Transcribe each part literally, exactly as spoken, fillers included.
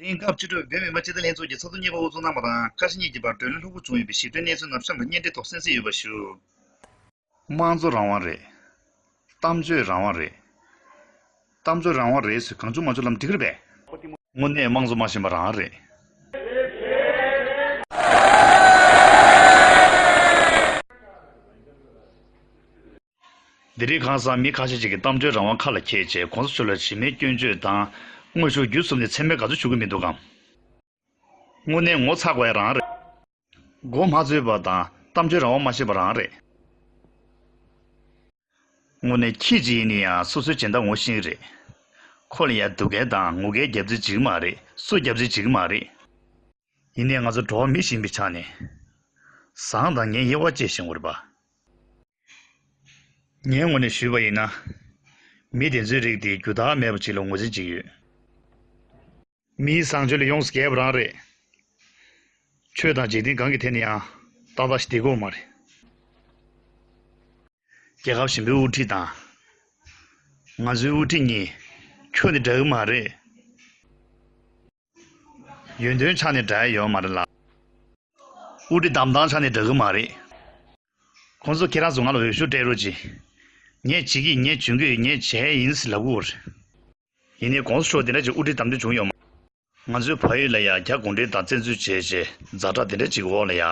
དེ་རིང་སྐབས་བཅུ་དྲུག་པའི་བོད་མི་མང་སྤྱི་འཐུས་ལྷན་ཚོགས་ཀྱི་ཚོགས་གཙོ་གཉིས་པ་དབུ་འཛུགས་གནང་བ་དང་། ཁ་ཤས་གཉིས་ཀྱི་བར་གྲོས་བསླུར་ལྷུག་པོ་བྱུང་ཡོད་པའི་ཞིབ་ཕྲའི་གནས་ཚུལ་རྣམས་གཤམ་དུ་སྙན་སྒྲོན་ཐོག་གསན་གཟིགས་ཡོད་པ་ཞུ། དམངས་གཙོ་རང་དབང་རེད། གཏམ་བརྗོད་རང་དབང་རེད། གཏམ་བརྗོད་རང་དབང་རེད་ཟེར་གང་བྱུང་མང་བྱུང་ལབ་འགྲིག་གི་རེད་པས། དངོས་གནས་དམངས་གཙོ་མ་ཤེས་པ་རང་རེད། འདི་རིགས་གང་ཟག་མི་ཁ་ཤས་ཅིག་གིས་གཏམ་བརྗོད་རང་དབང་ཁ་ལ་འཁྱེར་བྱས་གོང་ས་མཆོག་ལ་གཞི་མེད་སྐྱོན་བརྗོད་དང་དངོས་ཤུགས་བརྒྱུད་གསུམ་ནས་མཚན་སྨད་ག་ཚོད་ཞུ་གི་མི་འདུག་གམ། དངོས་གནས་ངོ་ཚ་དགོས་ཡ་རང་རེད། མགོ་མ་ཚོས་པ་དང་གཏམ་བརྗོད་རང་དབང་མ་ཤེས་པ་རང་རེད། དངོས་གནས་ཁྱི་གཅིག་ཡིན་ན་ཡང་སོ་སོའི་སྦྱིན་བདག་ངོ་ཤེས་ཀྱི་རེད། ཁོ་ལ་ཡ་སྡུག་སྐད་དང་ངུ་སྐད་རྒྱབ་རྩིས་བྱེད་ཀྱི་མ་རེད། སུ་རྒྱབ་རྩིས་བྱེད་ཀྱི་མ་རེད། ཡིན་ནའི་ང་ཚོ་འགྲོ་བ་མི་ཞིག་ཡིན་པའི་ཆ་ནས་བཟང་དང་ངན་དབྱེ་བ་དཔྱད་ཤེས་དགོས་རེད་པ། ངའི་ངོས་ནས་ཞུས་པ་ཡིན་ན། མི་དེ་ཚོའི་རིགས་དེ་རྒྱུ་དག་མེད་པ་ཅིག་ལ་ངོས་འཛིན་བྱེད་ཀྱི་ཡོད། མིའི་བཟང་སྤྱོད་ལ་ཡོངས་སུ་རྒྱས་པ་རང་རེད། ཆོས་དང་འཇིག་རྟེན་གང་གི་ཐད་ནས་ཡང་ཏག་ཏག་ཞིག་བསྡད་ཀྱི་ཡོད་མ་རེད། རྒྱལ་ཁབ་གཞན་པའི་དབུ་ཁྲིད་དང་། ང་ཚོའི་དབུ་ཁྲིད་གཉིས་ཁྱོན་ནས་འདྲ་གི་མ་རེད། ཡོན་ཏན་ཆ་ནས་འདྲ་ཡི་ཡོད་མ་རེད་ལ། དབུ་ཁྲིད་གདམ་སྟངས་ཆ་ནས་འདྲ་གི་མ་རེད། ཁོང་ཚོ་ཁྱེད་རང་ཚོ་ང་ལ་འོས་ཤོག་སྤྲད་རོགས་གྱིས། ངས་བྱེད་ཀྱི་ཡིན། ངས་འཇོན་གྱི་ཡོད། ངས་བྱས་ཡིན་ཟེར་ལབ་ཀྱི་ཡོད་རེད། ཡིན་ནའི་གོང་ས་མཆོག་དེ་འདྲ་ཅིག་དབུ་ཁྲིད་གདམ་རྒྱུ་བྱུང་ཡོད་མ་རེད། ང་ཚོའི་བལ་ཡུལ་ལ་ཡ་རྒྱ་གུང་ཁྲན་དང་བཙན་འཛུལ་བྱས་བྱས་ཛ་དྲག་དེ་འདྲ་ཅིག་འོག་ལ་ཡ།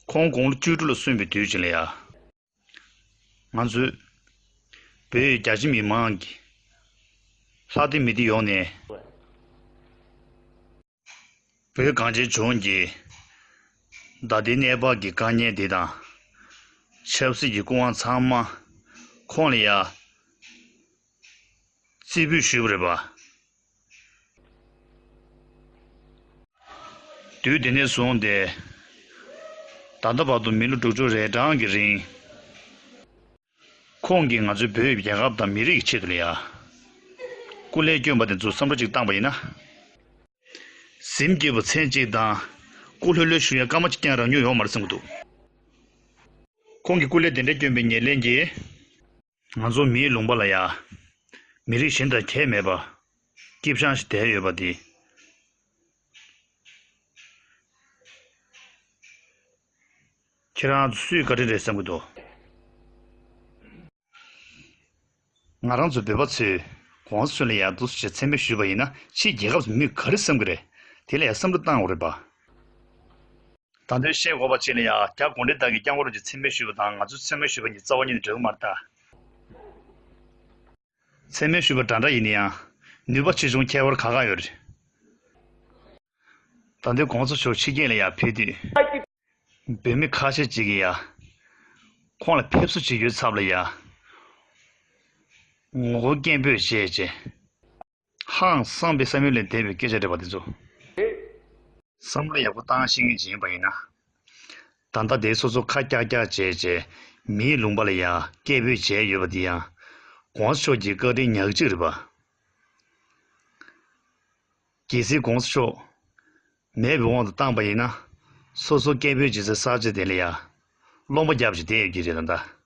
ཁོང་དགུང་ལོ་བཅུ་དྲུག་ལ་སོན་པའི་དུས་ཅིག་ལ་ཡ། ང་ཚོས་བོད་རྒྱ་ཆེ་མི་མང་གིས་ལྷ་སྡེ་མི་སྡེ་ཡོངས་ནས་བོད་གངས་ཅན་ལྗོངས་ཀྱི་ད་ལྟའི་གནས་བབ་ཀྱི་དཀའ་ངལ་འདི་དང་། ཆབ་སྲིད་ཀྱི་སྐུ་དབང་ཚང་མ་ཁོང་ལ་ཡ་རྩིས་འབུལ་ཞུས་པ་རེད་པ། དུས་དེ་ནས་བཟུང་སྟེ་ད་ལྟ་བར་དུ་མི་ལོ་དྲུག་ཅུ་རེ་གྲངས་ཀྱི་རིང་། ཁོང་གིས་ང་ཚོའི་བོད་རྒྱལ་ཁབ་དང་མི་རིགས་ཀྱི་ཆེད་དུ་ལ་ཡ། སྐུ་ལས་བསྐྱོན་པ་དེ་ཚོ་བསམ་བློ་གཅིག་བཏང་པ་ཡིན་ན། གཟིམ་སྐྱིད་པོ་མཚན་གཅིག་དང་སྐུ་ལྷོད་ལྷོད་བཞུགས་ཡ་སྐར་མ་གཅིག་ཀྱང་རག་མྱོང་ཡོད་མ་རེད་བསམ་གྱི་འདུག་ཁོང་གིས་སྐུ་ལས་དེ་འདྲ་བསྐྱོན་པའི་ཉེར་ལེན་གྱིས། ང་ཚོ་མིའི་ལུང་པ་ལ་ཡ། མི་རིགས་གཞན་དང་ཁྱད་མེད་པ། སྐྱིད་ཤང་ཞིག་བསྡད་ཡོད་པ་འདི། ཁྱེད་རང་ཚོ་སུས་བཀའ་དྲིན་རེད་བསམ་གྱི་འདུག་ང་རང་ཚོ་བོད་པ་ཚོས་གོང་ས་མཆོག་ལ་ཡ་འདུག་སེ་བྱས་མཚན་སྨད་ཞུས་པ་ཡིན་ན་ཕྱིའི་རྒྱལ་ཁབ་ཚོས་མི་ག་རེ་བསམ་གྱི་རེད། དེ་ལ་ཡ་བསམ་བློ་བཏང་དགོས་རེད་པ། ད་དུང་བཤད་དགོས་པ་ཅིག་ལ་ཡ་རྒྱ་གུང་ཁྲན་ཏང་གི་སྐྱབས་མགོན་རང་གིས་མཚན་སྨད་ཞུས་པ་དང་ང་ཚོས་མཚན་སྨད་ཞུས་པ་གཉིས་རྩ་བ་ཉིད་ནས་འདྲ་གི་མ་རེད་ད། མཚན་སྨད་ཞུས་པ་འདྲ་འདྲ་ཡིན་ན་ཡང་ནུས་པ་ཆེ་ཆུང་ཁྱད་པར་ཁག་ཁག་ཡོད་རེད། ད་དུང་གོང་ས་མཆོག་ཕྱི་རྒྱལ་ལ་ཡ་ཕེབས་དུས། བོད་མི་ཁ་ཤས་ཅིག་གིས་ཡ། ཁོང་ལ་ཕེབས་བསུ་བྱེད་རྒྱུའི་ཚབ་ལ་ཡ། ངོ་རྒོལ་སྐད་འབོད་བྱས་རྗེས། ཧང་སངས་པའི་བསམ་ཡུལ་ལས་འདས་པའི་སྐད་ཆ་རེད་པ་དེ་ཚོ། བསམ་བློ་ཡག་པོ་བཏང་ཤེས་མཁན་ཅིག་ཡིན་པ་ཡིན་ན། ད་ལྟ་དེ་སོ་སོ་ཁ་ཀྱག་ཀྱག་བྱས་རྗེས་མིའི་ལུང་པ་ལ་ཡ་སྐད་འབོད་བྱས་ཡོད་པ་འདི་ཡང་གོང་ས་མཆོག་གི་བཀའ་དྲིན་ཉག་གཅིག་རེད་པ། གལ་སྲིད་གོང་ས་མཆོག་མེད་པའི་དབང་དུ་བཏང་པ་ཡིན་ན། སོ་སོ་སྐད་འབོད་བྱེད་སའི་ས་ཆ་དེ་ལ་ཡ་སློང་པ་བརྒྱབ་བྱས་བསྡད་ཡོད་ཀྱི་རེད་ད་ལྟ།